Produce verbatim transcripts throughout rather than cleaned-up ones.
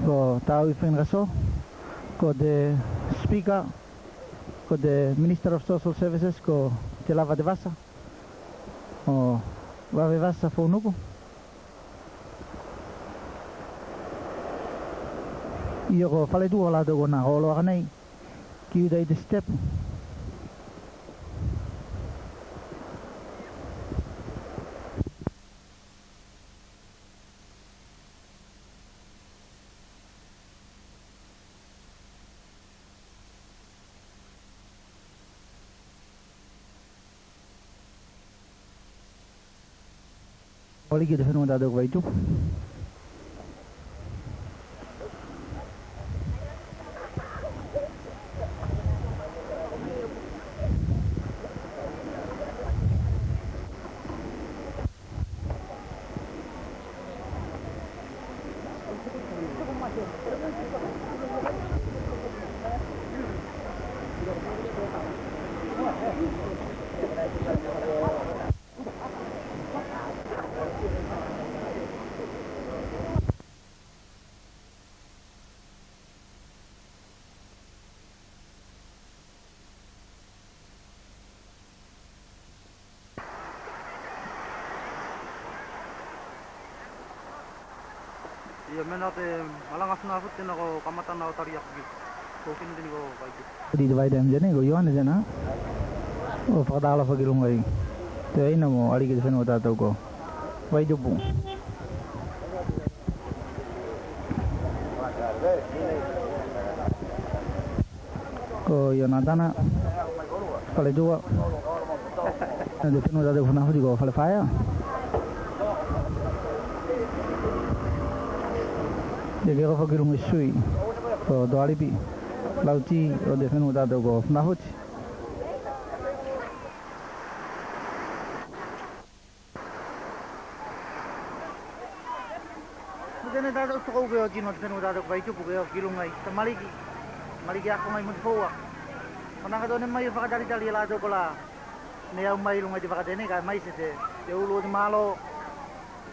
Ko tau i fenrasō, ko te Speaker, ko te Minister of Social Services, ko te lava te vasa o vave vasa Founuku. Io ko faletua latou konā ko olo aka nei ki uta i te step. Ko aliki o te fenua tatou ko Vaitupu. Ia, me na te malaga Funafuti tena ko kamata na o tali aku ki. Ko kina teni ko Vaitupu. Ko te Vaitupu tena, ko Ioane tena. O fakatalofa ki luga i te aina mo aliki te fenua tatou ko Vaitupu. Ko Ionatana Faletua. Te fenua tatou Funafuti ko Falefaea. Ia ke oko foki luga i sui ko Toalipi, lauti o te fenua tatou ko Funafuti. Mo tenei tatou tokouke o tino te fenua tatou ko Vaitupu ke oko ki luga i tamaliki, tamaliki akoga i Motufoua. Konā katoa ne mai o fakatalitali e latou kolā ne au mai i luga i te vaka tenei, kae maise te, te ulu o te malo,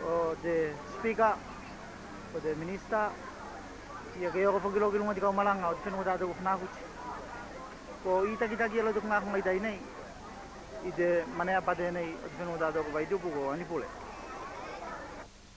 o te Speaker, o te Minisita. Ia ke oko foki loa ki luga i te kaumalaga o te fenua tatou ko Funafuti. Ko i takitaki a loa te kagaka i tai nei i te manea pā tenei o te fenua tatou ko Vaitupu ko Anipule.